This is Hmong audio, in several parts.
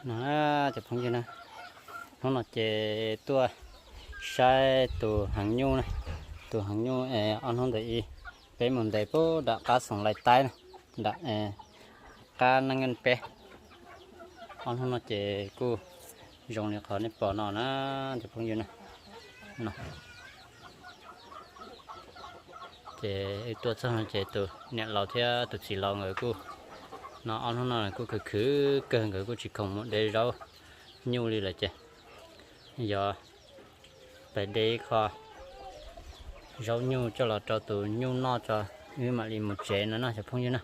No cov phooj ywg na, hnub no ces tuaj saib tus heev nyuj na, tus heev nyuj es ob hnub ntawd peb mus ntes puag nram qab Xoom Lais Taib na, nram qab Neej Nkeej peb. Ob hnub no ces kuj zoo li qhov nej pom no na cov phooj ywg na. Ces wb tuaj txog no ces tus niam laus thiab tus txiv laus nkawd kuj, no ob hnub no kuj khwv khwv kawg, nkawd kuj tsis khoom mus de zaub nyuj li lawm ces yog pais de ib qho zaub nyuj coj los rau tus nyuj noj tso, wb mam li mus tsev no no cov phooj ywg na.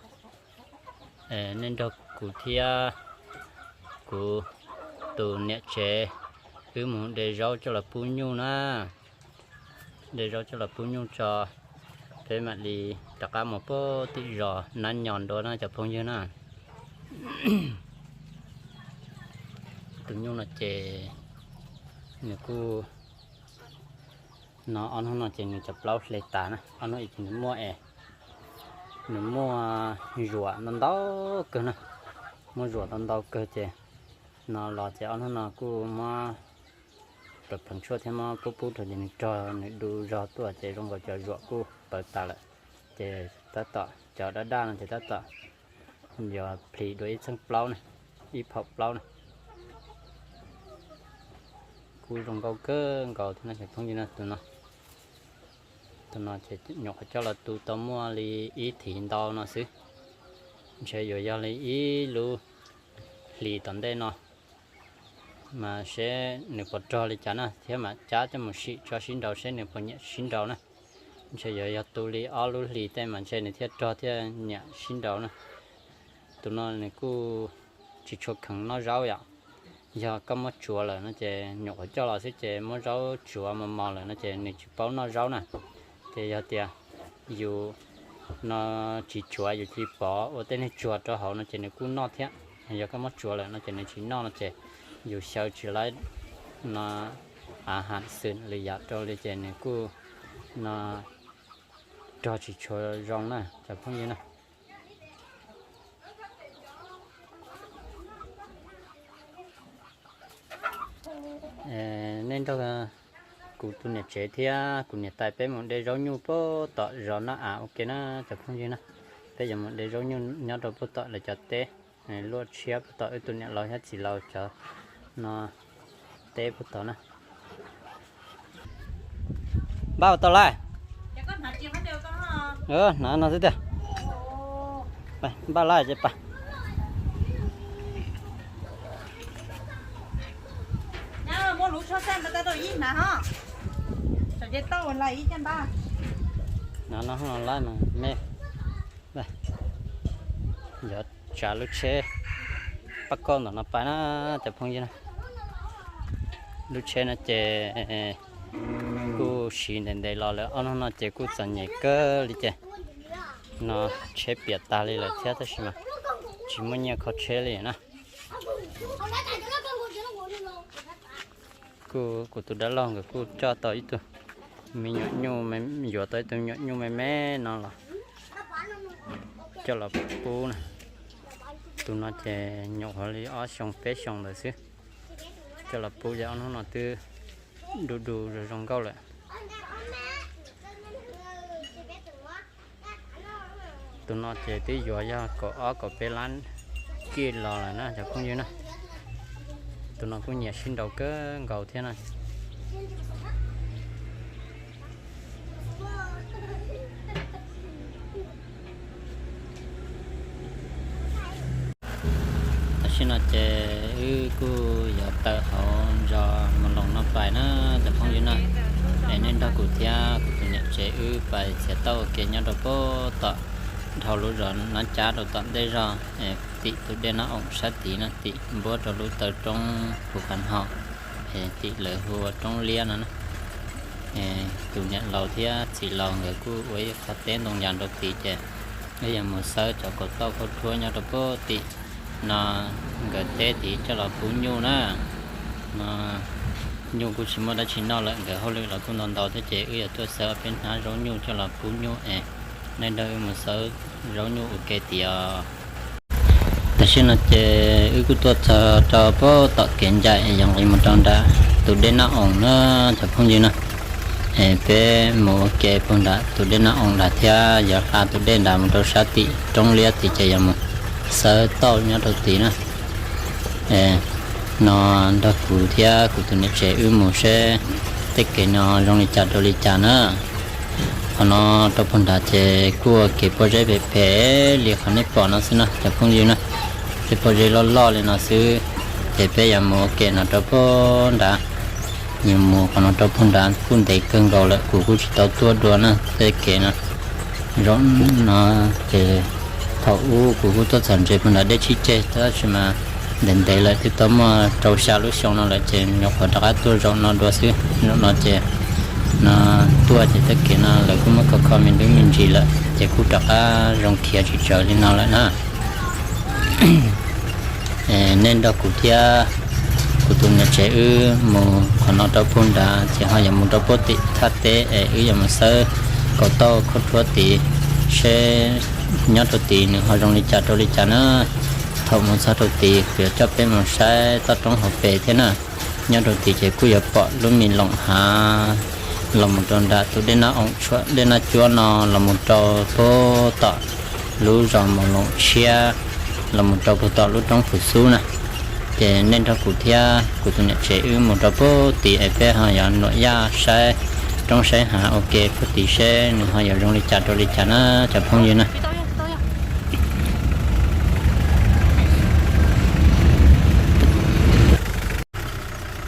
Nej nrog kuv thiab kuv tus niam tsev wb mus de zaub coj los pub nyuj na, de zaub coj los pub nyuj tso, peb mam li rov qab mus puag tim zos Nab Nyos dua na cov phooj ywg na. Tus nyuj no ces nws kuj, no ob hnub no ces nws cov plaub hle tas na, ob hnub ib ces nws muaj es, nws muaj zuam ntau ntau kawg na, muaj zuam ntau ntau kawg ces no los ces ob hnub no kuj muab pawv pheev tshuaj thiab muab pub pub rau ces nws rog nws du zog tuaj ces zoo nkaus cov zuam kuj pawv tas lawm. Ces tab tom cov daj daj no ces tab tom yog plhis dua ib txheej plaub na, ib phaum plaub na. Kuj zoo nkauj kawg nkaus thiab no cov phooj ywg na. Tus no, tus no ces nyuam qhuav coj los tu tau muaj li ib thiv ntau no xwb, ntshe yuav yog li ib lub hlis tom ntej no mas seb nws puas rog li cas na thiab mam cab coj mus sim tso sib nraus seb nws puas nyiam sib nraus na. Ntshe yuav yog tu li ob lub hlis tej mas ntshe nws thiaj rog thiaj nyiam sib nraus na. Tus no nws kuj tsis tshua kheev noj zaub yom. Yog koj muab tsuav lawm no ces nyuam qhuav coj los xwb ces muab zaub tsuav mos mos lawm no ces nws tsis paub noj zaub na. Ces yog tias yus no tsis tsuav yus cia li pov ua tej neeg tsuag rau hauv no ces nws kuj noj thiab. Yog koj muab tsuav lawm no ces nws tsis noj no ces yus xyaw tsis laib no, a ham xwm lwm yam rau li ces nws kuj no rog tsis tshua zoo na cov phooj ywg na. Nej nrog kuv tus niam tsev thiab kuv niam tais peb mus de zaub nyuj puag tom zos Nab Av ua ke na cov phooj ywg na. Peb yuav mus de zaub nyuj nyob rau puag tom lawv cov teb, luaj tshiab puag tom wb tus niam laus thiab txiv laus cov no teb puag tod na. Npaj ua tau lawm. Hnav no xwb tiag. Npaj lawm ces pas. Hnav no lawm mas me. Yuav tsav lub tsheb pab kauj ntawm no pais na cov phooj ywg na. Lub tsheb no ces kuj siv ntev ntev los lawm, ob hnub no ces kuj txom nyem kawg li ces no tsheb piam tag li lawm thiab tab sis mas tsis muaj nyiaj kho tsheb li na. Kuj kuv tus dab laug nkawd kuj coj tau ib tug me nyuam nyuj, yuav tau ib tug nyuam nyuj me me no los coj los pub na. Tus no ces nyuam qhuav li ob xyoo peb xyoo ntawd xwb, coj los pub ces ob hnub no twb du du zoo zoo nkauj lawm. Tus no ces twb yuav yog kaum ob kaum peb lab kij los lawm na cov phooj ywg na. Tus no kuj nyiam sib nraus kawg nkaus thiab na. Tam sim no ces wb kuj yuav tawm hauv zos Mus Loos no pais na cov phooj ywg na. Es nej nrog kuv thiab kuv tus niam tsev wb pais txiav tauj ua ke nyob rau puag tom dhau lub zos Nab Cab rau tom ntej zog, tim tus dej Nab Oom sab tid no, tim npuab rau lub taw roob Phu Qas Hau, es tim lawv hu ua Roob Liab no na. Tus niam laus thiab txiv laus nkawd kuj ua ib qho teb ntoo yas rau tid ces wb yuav mus xawb cov kaus tauj khaub rhuab nyob rau puag tim no nkawd teb tid coj los pub nyuj na. No nyuj kuj tsis muaj dab tsi noj lawm, nkawd hauj lwm los kuj ntau ntau thiab ces wb yuav tuaj xawb ob peb hnab zaub nyuj coj los pub nyuj es nej nrog wb mus xawb zaub nyuj ua ke tiag. Tam sim no ces wb kuj tuaj txog rau puag tom kev ncaj es yuav nqis mus rau nram tus dej Nab Oos na cov phooj ywg na. Es peb mus ua ke puag nram tus dej Nab Oos nrad thiab yuav hla tus dej nrad mus rau sab tim roob liab tid ces yuav mus xawb tauj nyob rau tid na. No nrog kuv thiab kuv tus niam tsev wb mus seb tej kev no zoo li cas rau li cas na. Qhov no rau puag nrad ces kuj ua kev pob zeb phem phem li qhov nej pom no xwb na cov phooj ywg na. Tej pob zeb loj loj li no xwb. Ces peb yuav mus ua ke no rau puag nrad. Yuav mus qhov no rau puag nrad kuj ntev kawg nkaus lawm kuv kuj tsis tau tuaj dua na tej kev no. Zaum no ces thaum ub kuv kuj tuaj txog ntses puag nrad dej tshib ceg tab sis mas ntev ntev lawm twb tau muaj rau xya lub xyoo no lawm ces nyuam qhuav rov qab tuaj zaum no dua xwb. Zaum no ces no tuaj ces tej kev no lawv kuj muab kho kho me ntub me ntsis lawm ces kuj rov qab zoo khiav tsis tsawg li no lawm na. Nej nrog kuv thiab kuv tus niam tsev wb mus qhov no rau puag nrad ces ho yuav mus rau puag tim thaj teb es wb yuav mus xawb kaus tauj khaub rhuab tid seb nyob rau tid nws ho zoo li cas rau li cas na. Thaum mus txog rau tid kuv yuav coj peb mus saib toj roob hauv pes thiab na. Nyob rau tid ces kuj yuav pom lub me loos hav los mus rau nram tus dej Nab Oos, tshuam dej Nab Cuab no los mus rau puag tom lub zos Moos Loos Tshiab, los mus rau puag tom lub roob Phuv Xub na. Ces nej nrog kuv thiab kuv tus niam tsev wb mus rau puag tid es peb ho yuav nuam yaj saib roob saib hav ua ke puag tid seb nws ho yuav zoo li cas rau li cas na cov phooj ywg na.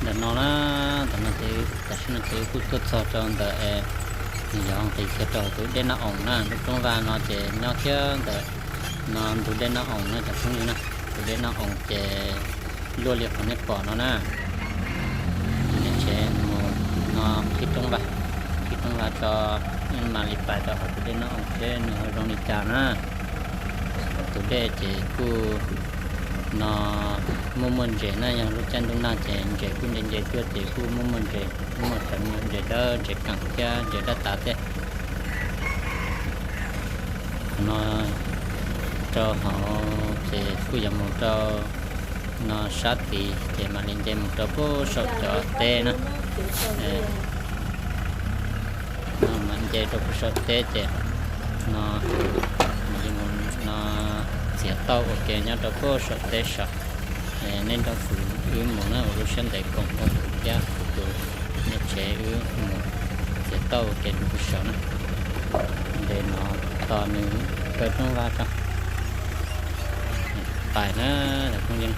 Ntawm no na, ntawm no ces tam sim no ces kuj tuaj txog rau ntawm es nws yog nqis kiag rau tus dej Nab Oos na, lub roob vaj no ces nyob kiag ntawm no ntug dej Nab Oos na cov phooj ywg na. Tus dej Nab Oos ces luaj li qhov nej pom no na. Ces mus no qhib roob vaj, qhib roob vaj tso, mam li pais rau hauv tus dej Nab Oos seb nws ho zoo li cas na. Tus dej ces kuj no muaj muaj ntses na, yog lub caij ntuj nag ces ntses kuj nce nce tuaj ces kuj muaj muaj ntses, muaj cov me nyuam ntses dawb ntses keem thiab ntses daj tas thiab. Qhov no rau hauv ces kuj yuav mus rau no sab tid ces mam li nce mus rau puag saum cov teb na. No mam nce rau puag saum teb ces no mam li mus no txiav tauj ua ke nyob rau puag saum teb saum. Nej nrog kuv wb mus na, ua lub siab ntev koom ua kuv thiab kuv tus niam tsev wb mus txiav tauj ua ke rau puag saud na. Nte no tos nws kaw roob vaj tso. Pais na, phooj ywg,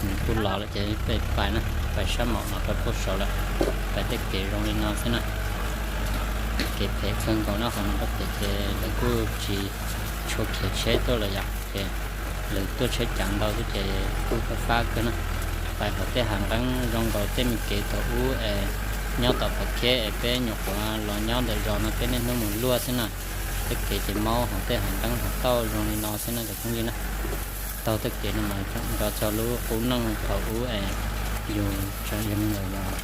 nws kuj los lawm ces peb pais na, pais sab maum no rau puag saud lawm. Pais tej kev zoo li no xwb na. Kev phem kawg nkaus na, qhov no rau pem ces lawv kuj tsis tshua khiav tsheb tuaj lawm yom, ces lawv tuaj tsheb cav ntau xwb ces kuj fab fab kawg na. Pais hauv tej hav nqeeb zoo nkaus tej me kev thaum ub es nyob tom Phav Kheb es peb nyuam qhuav los nyob ntawm zos no peb niaj hnub mus luaj xwb na. Tej kev ces maub hauv tej hav nqeeb hav tauj zoo li no xwb na cov phooj ywg na. Taug tej kev no mas tseem nco txog lub qub neej thaum ub es yus tseem yog me nyuam yaus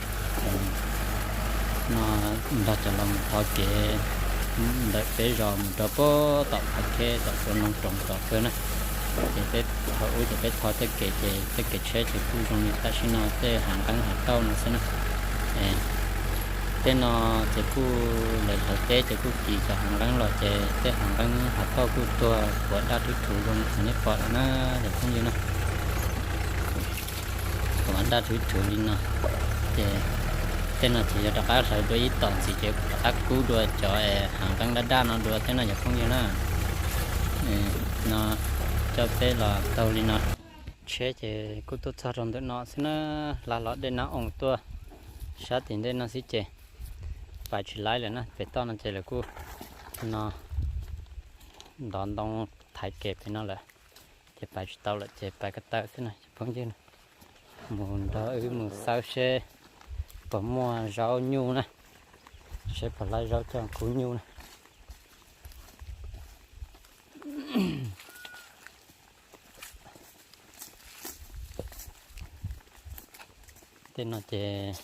no nrog cov laus mus thov kev ntawm peb zos mus rau puag tom Phav Kheb tom Suav Noog Roos tom kawg na. Ces peb thaum ub ces peb thov tej kev ces tej kev tsheb ces kuj zoo li tam sim no tej hav nqeeb hav tauj no xwb na. Tej no ces kuj lawv hlawv teb ces kuj kis cov hav nqeeb los ces tej hav nqeeb hav tauj kuj tuag quav daj rhwv rhuv zoo li qhov nej pom no na cov phooj ywg na. Quav daj rhwv rhuv li no. Ces tej no ces yog rov qab hlawv dua ib tom ntxiv ces rov qab kub dua cov hav nqeeb daj daj no dua thiab no cov phooj ywg na. No coj peb los taug li no. Tsheb ces kuj tuaj txog rau ntawm no xwb na, hla los dej Nab Oos tuaj sab tim ntej no xwb ces pais tsis laib lawm na, pem toj no ces lawv kuj no ntov ntoo thaiv kev pem no lawm, ces pais tsis tau lawm ces pais ko taw xwb na cov phooj ywg na. Mus nrog wb mus xawb seb puas muaj zaub nyuj na, seb puas laib zaub coj kub nyuj na. Tej no ces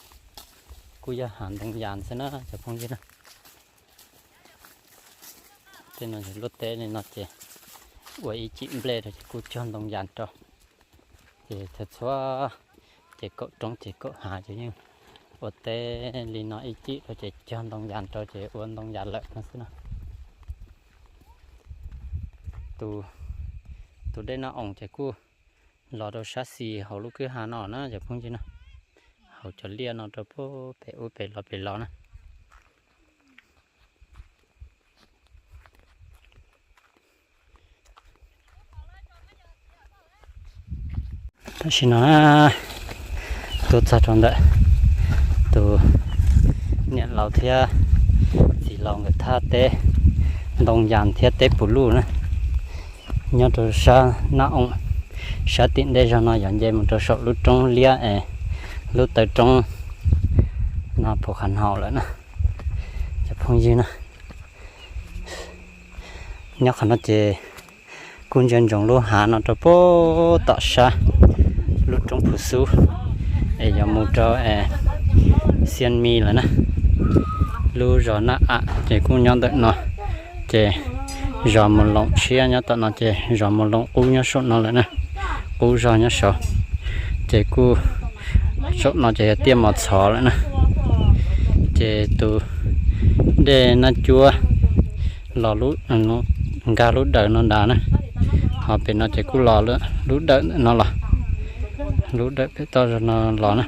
kuj yog hav ntoo yas xwb na cov phooj ywg na. Tej no lub teb li no ces Ua ib cim nplej rau ces kuj cog ntoo yas rau. Ces txhua txhua ces kaum roob ces kaum hav ces yeej ua teb li no ib cim rau ces cog ntoo yas rau ces ua ntoo yas lawm no xwb na. Tus dej Naj Oos ces kuj los rau sab xis hauv lub kwj ha no na cov phooj ywg na. Hauv cov liaj no rau pem ub pem los pem los na. Tam sim no tuaj txog rau ntawm tus niam laus thiab txiv laus nkawd thaj teb ntoo yas thiab teb puv luj na, nyob rau sab Naj Oos, sab tim ntej zog no yog nce mus rau saum lub roob liab es lub taw roob no puv qhov haum lawm na cov phooj ywg na. Nyob qhov no ces kuj ntsia ntsoov lub hav no rau pem tom sab lub roob Phuv Xub es yog mus rau Xian Mis lawm na. Lub zos Naj Am ces kuj nyob ntawm no, ces zos Mus Loos tshiab nyob tom no ces zos Mus Loos qub nyob saum no lawm na, qub zog nyob saud. Ces kuj saum no ces yog tiaj Mos Txhov lawm na. Ces tus dej Naj Cuab los nkag lub dawm no nrad na, ho pem no ces kuj los lub dawm ntawm no los, lub dawm pem toj zog no los na.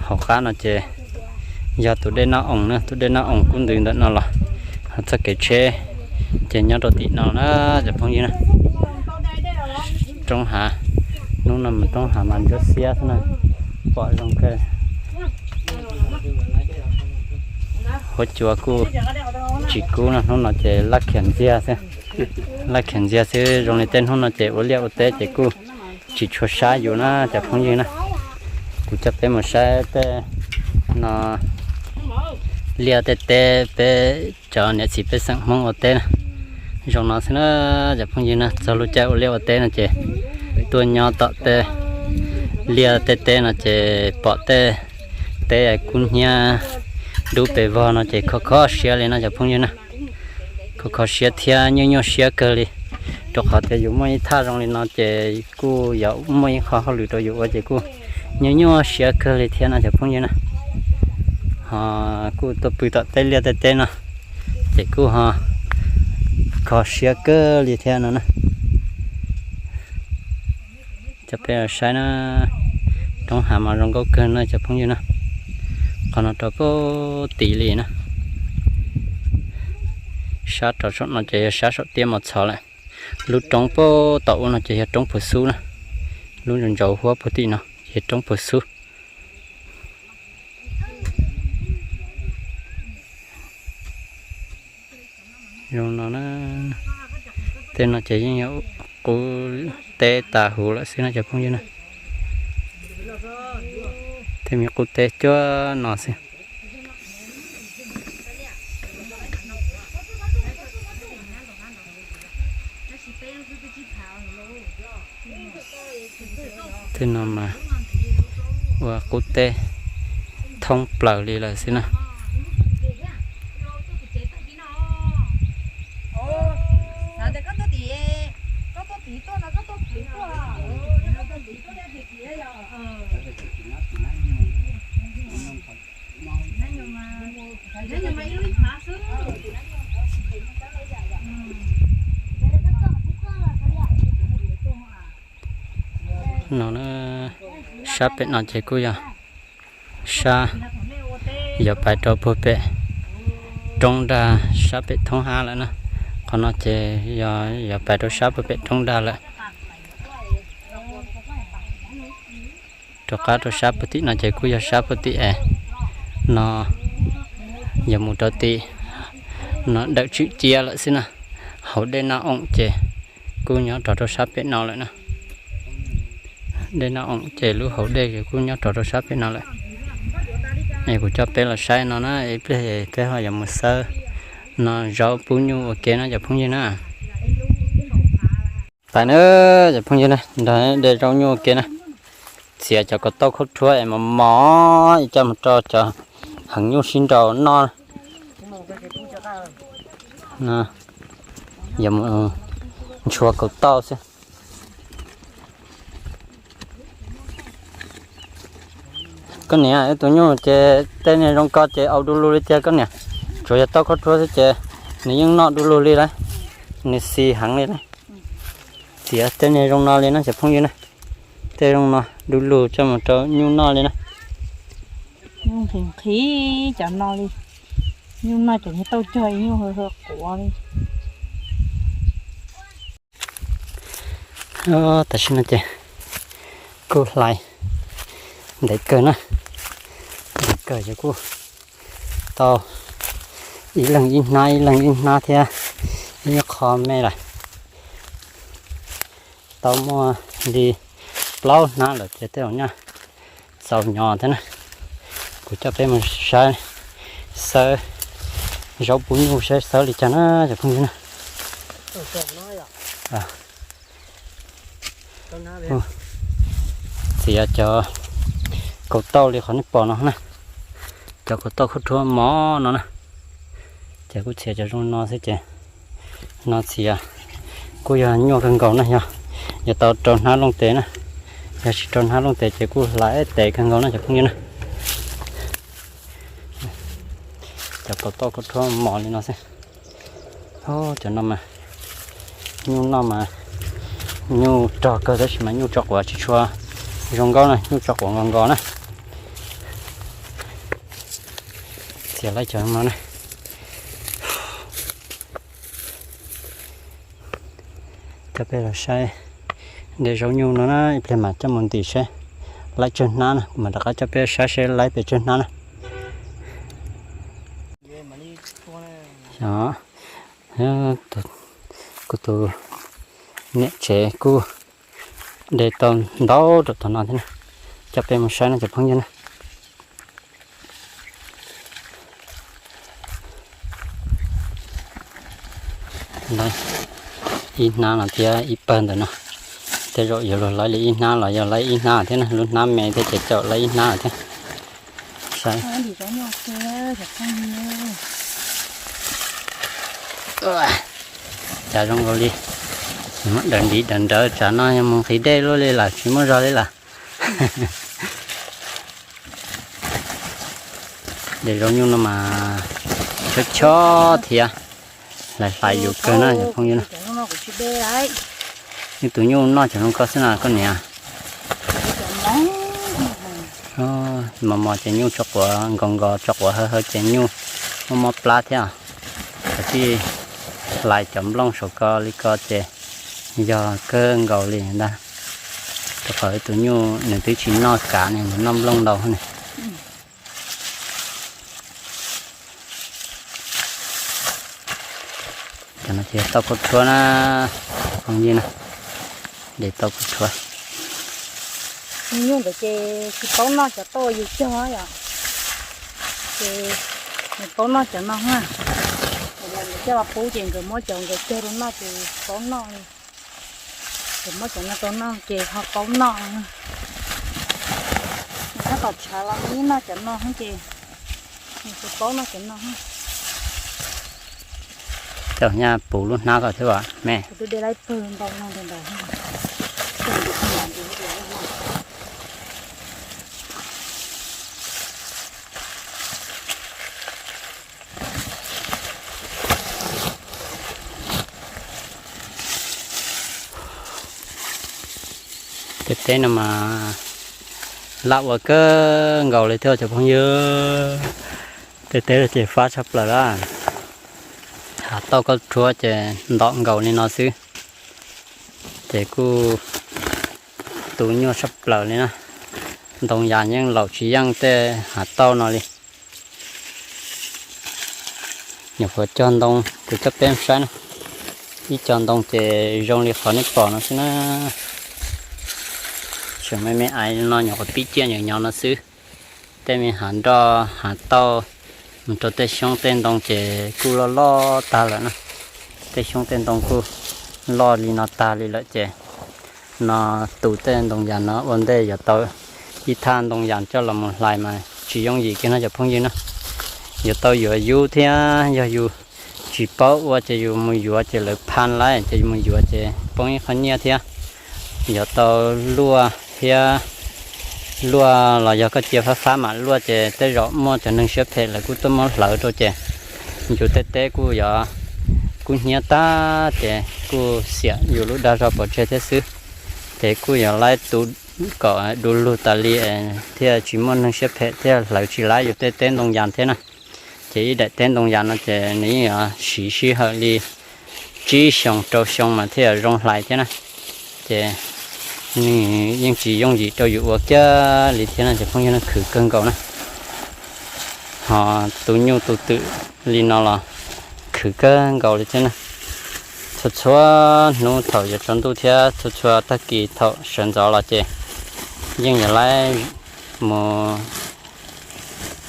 Hauv qab no ces yog tus dej Naj Oos na, tus dej Naj Oos kuj ntws ntawm no los, ho txoj kev tsheb ces nyob rau tim no na cov phooj ywg na. Roob hav, hnub no mas roob hav mas ntsuab xiab xwb na, pom zoo kawg. Huab cua kuj tsis kub no, hnub no ces laj khiav ntxiag xwb, laj khiav ntxiag xwb. Zoo li tej hnub no ces ua liaj ua teb ces kuj tsis tshua sab yus na cov phooj ywg na. Kuv coj peb mus saib tej no liaj tej teb peb cov niam txiv pej xeem Hmoob ua teb na. Zoo no xwb na cov phooj ywg na, txog lub caij ua liaj ua teb no ces tuaj nyob tom tej liaj tej teb no ces pom tej teb kub hnyiab dub pes vog no ces kho kho siab li no cov phooj ywg na. Kho kho siab thiab nyuaj nyuaj siab kawg li, rau qhov tias yus muaj ib thaj zoo li no ces kuj yuav muaj ib qho hauj lwm rau yus ua ces kuj nyuaj nyuaj siab kawg li thiab no cov phooj ywg na. Ho kuj tuaj pw tom tej liaj tej teb no ces kuj ho kho siab kawg li thiab no na. Coj peb los saib na, roob hav mas zoo nkauj kawg no cov phooj ywg na. Qhov no rau pem tid li na. Sab rau saum no ces yog sab saum tiaj Mos Txhov lawm. Lub roob pem tom ub no ces yog roob Phuv Xub na. Lub ntsaum ntsaum huab puag tim no ces yog roob Phuv Xub. Zoo no na, tej no ces yeej yog qub teb tas huv lawm xwb no cov phooj ywg na. Tej me qub teb cuaj no xwb. Tej no mas ua qub teb thoob plaws li lawm xwb na. No, sab pem no ces kuj yog sab yuav pais rau puag pem roob nrag sab pem thoob hab lawm na. Qhov no ces yog yuav pais rau sab puag pem roob nrag lawm. Rov qab rau sab puag tim no ces kuj yog sab puag tim es no yuav mus rau tim no dawm tswm cia lawm xwb na. Hauv dej Naj Oos ces kuj nyob rov rau sab pem no lawm na. Dej Naj Oos ces lub hauv dej ces kuj nyob rov rau sab pem no lawm. Es kuv coj peb los saib no na, ib pliag peb ho yuav mus xawb no zaub pub nyuj ua ke na cov phooj ywg na. Pais na cov phooj ywg na, nrog de zaub nyuj ua ke na. Txiav cov ko taub khaub rhuab es mos mos ib co mus rau cov heev nyuj sib nraus noj. No, yuav mus ntshua kaus tauj xwb. Koj niam, wb tus nyuj ces tej niag zoo ko ces au du lug li tiag koj niam. Tsuas yog tauj khaub rhuab xwb ces nws yeej noj du lug li lauj. Nws xis heev li lauj. Txiav tej niag zoo no li no cov phooj ywg na. Tej zoo no du lug coj mus rau nyuj noj li na. Nyuj nqhis nqhis cov no li. Nyuj noj cov niag tauj cog nyuj hawv quav li. Tam sim no ces kuj hlais ntev kawg na, ntev kawg ces kuj tau ib leeg ib hnab ib leeg ib hnab thiab ib nyuag qho me lawm. Tau muaj li plaub hnab lawm ces tej zaum nyaj txaus nyo thiab na. Kuv coj peb mus saib, sawb zaub pub nyuj saib sawb li cas na cov phooj ywg na. Txiav cov kaus tauj li qhov nej pom no na, cov kaus tauj khaub rhuab mos no na, ces kuj txiav cov zoo no xwb ces no txiav kuj yog nyuaj kawg nkaus na. Yog, yog tau rau hnab looj tes na, yog tsis rau hnab looj tes ces kuj hlais tes kawg nkaus na cov phooj ywg na. Cov kaus tauj khaub rhuab mos li no xwb. Cov no mas nyuj noj mas nyuj rog kawg tab sis mas nyuj tso quav tsis tshua zoo nkauj na, nyuj tso quav nkos nkos na. Txiav laib cov no na. Coj peb los saib de zaub nyuj no na, ib pliag mas coj mus ntim saib laib tsawg hnab na, kuv mam rov qab coj peb saib seb laib pes tsawg hnab na. Kuv tus niam tsev kuj de tau ntau rau tom no thiab na, coj peb mus saib no cov phooj ywg na. Ib hnab no thiab ib pawg ntawm no, tej zaum yuav luag laib li ib hnab los yog laib ib hnab thiab na, lub hnab me thiab ces caum laib ib hnab thiab. Saib, cas zoo nkaus li daws ntiv daws nrawv, tsam no yog mus nqhis dej luaj li lawm tsis muaj zog li lawm. De zaub nyuj no mas chob chob thiab, hlais hlais yus kawg na cov phooj ywg na. Ib tus nyuj noj cov zoo ko xwb na koj niam. Mos mos ces nyuj tso quav nkos nkos, tso quav hawv hawv ces nyuj muaj mob plab thiab. Kav tsij hlais cov nplooj saum ko li ko ces yog kawg nkaus li ntag. Rau qhov tus nyuj nws twb tsis noj kav ne, nws noj nplooj ntau ne. Cov no ces tauj khaub rhuab na, phooj ywg na, de tauj khaub rhuab. Nyuj ntawd ces tsis paub noj cov tauj yus cog yom, ces nws paub noj cov no na. Nkawd coj los pub ces nkawd muab cov nkawd cog rau noj ces paub noj li. Nkawd muab cov no rau noj ces ho paub noj. Nws tab tom tshav los nws yeej noj cov no ces nws tsis paub noj cov no. Coj nyaj puv lub hnab ko thiab me. Kuv twb de laib pawg ntau no ntawd ntawd. Tej teb no mas laj ua kawg nkaus li thiab cov phooj ywg. Tej teb ces fab tshaj plaws lawm. Hav tauj khaub rhuab ces ntom nkaus li no xwb, ces kuj tu nyuaj tshaj plaws li na. Ntoo yas yeej laus tsis yeej tej hav tauj no li. Nyuam qhuav cog ntoo, kuv coj peb saib na. Ib co ntoo ces zoo li qhov nej pom no xwb na. Tseem me me ais no nyuam qhuav pib ciaj nyob no xwb. Tej me hav nroj hav tauj mus rau tej xyoob tej ntoo ces kuj loj loj tag lawm na. Tej xyoob tej ntoo kuj loj li no tag li lawm ces no tu tej ntoo yas no ua ntej yuav tau ib thaj ntoo yas coj los mus hlais mas tsis yooj yim kiag no cov phooj ywg na. Yuav tau yuav yub thiab yog yus tsis tsis paub ua ces yus mus yuav ces lawv pha lawm ces yus mus yuav ces poob ib qho nyiaj thiab. Yuav tau luaj thiab, luaj los yog koj cia fab fab mam luaj ces tej zaum muaj cov neeg siab phem lawv kuj tuaj muab hlawv rau ces yus tej teb kuj yuav kub hnyiab tag ces kuj xiam yus lub dag zog pov tseg thiab xwb. Ces kuj yuav laib tu kom du lug tas li thiaj tsis muaj neeg siab phem thiaj hlawv tsis laib yus tej teb ntoo yas thiab na. Ces ib daim teb ntoo yas no ces nws yeej yuav siv sij hawm li tsib xyoos rau xyoo mas thiaj zoo hlais thiab na. Ces nws yeej tsis yooj yim rau yus ua kiag li thiab no ces phooj ywg, no khwv kawg nkaus na. Ho tu nyuj tu twm li no los khwv kawg nkaus li thiab na. Txhua txhua hnub thaum yuav tsaus ntuj thiab txhua txhua tag kis thaum sawv ntxov los ces yeej yuav laib mus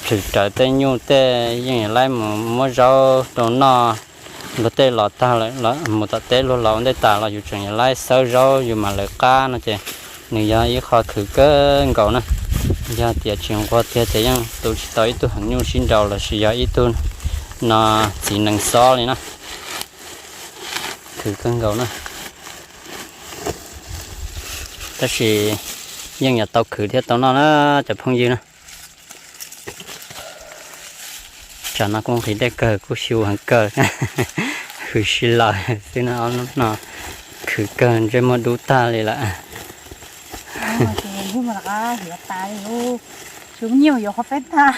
plhws rawv tej nyuj tej, yeej yuav laib mus muab zaub rau noj. Luag tej los tag lawm, mus tom teb luag los ua ntej tas los yus tseem yuav laib xawb zaub yus mam lawv qab no ces nws yog ib qho khwv kawg nkaus na. Yog tias tsis nquag tiag ces yeej tu tsis tau ib tug heev nyuj sib nraus lossis yog ib tug no txiv nees xob li na. Khwv kawg nkaus na. Tab sis yeej yuav tau khwv thiab tau noj na cov phooj ywg na. Tsam no kuj nqhis dej kawg kuj xyu heev kawg, hws si lawm xwb na. Ob hnub no khwv kawg ntsej muag dub tag li lawm. Tsis muaj nyiaj yuav qhov peb tag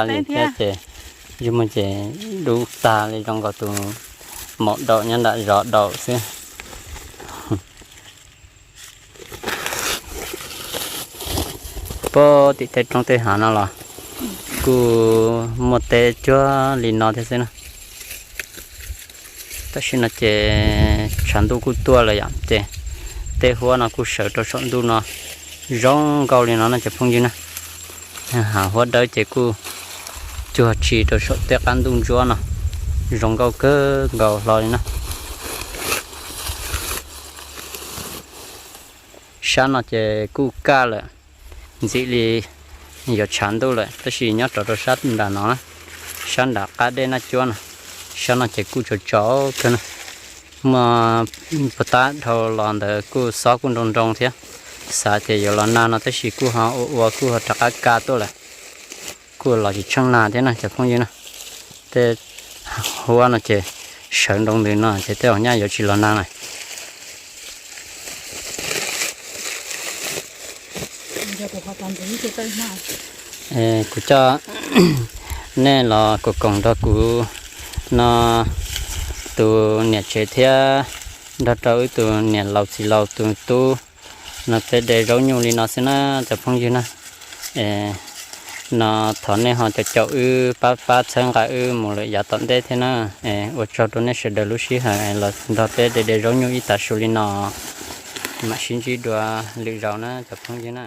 li thiab ces ntsej muag ces dub tag li zoo nkaus tus maum daum nyob nram zos daum xwb. Puag tim tej roob tej hav no los kuj muaj teb cuag li no thiab xwb na. Tam sim no ces tshav ntuj kuj tuaj lawm yom, ces tej huab no kuj sawv rau saum ntuj no zoo nkauj li no na cov phooj ywg na. Hav huab dawb ces kuj cuag tsis rau saum tej qab ntuj ntsuab no, zoo nkauj kawg nkaus hlo li na. Sab no ces kuj kaj lawm, ntxim li yuav tshav ntuj lawm, tab sis nyob rov rau sab nram no na, sab nram qab dej Naj Cuab no, sab no ces kuj tsaus tsaus kawg na. Muaj puag ta dhau los ntawd kuj xob kuj nroo nroo thiab, xav tias yuav los nag no tab sis kuj ho ua ua kuj ho rov qab kaj tuaj lawm. Kuj los tsis tsheej nag thiab na cov phooj ywg na. Tej huab no ces sawv nroo ntws no ces tej zaum nyaj yuav tsis los nag lawm. Kuv coj nej los koom koom nrog kuv no tus niam tsev thiab nrog rau wb tus niam laus txiv laus tus tub no peb de zaub nyuj li no xwb na cov phooj ywg na. No thov nej ho caum caum wb pab pab txhawb nqa wb mus lawm yav tom ntej thiab na. Ua tsaug rau nej sawv daws lub sij hawm los nrog peb de de zaub nyuj ib tav su li no. Mam sib ntsib dua lwm zaus na cov phooj ywg na.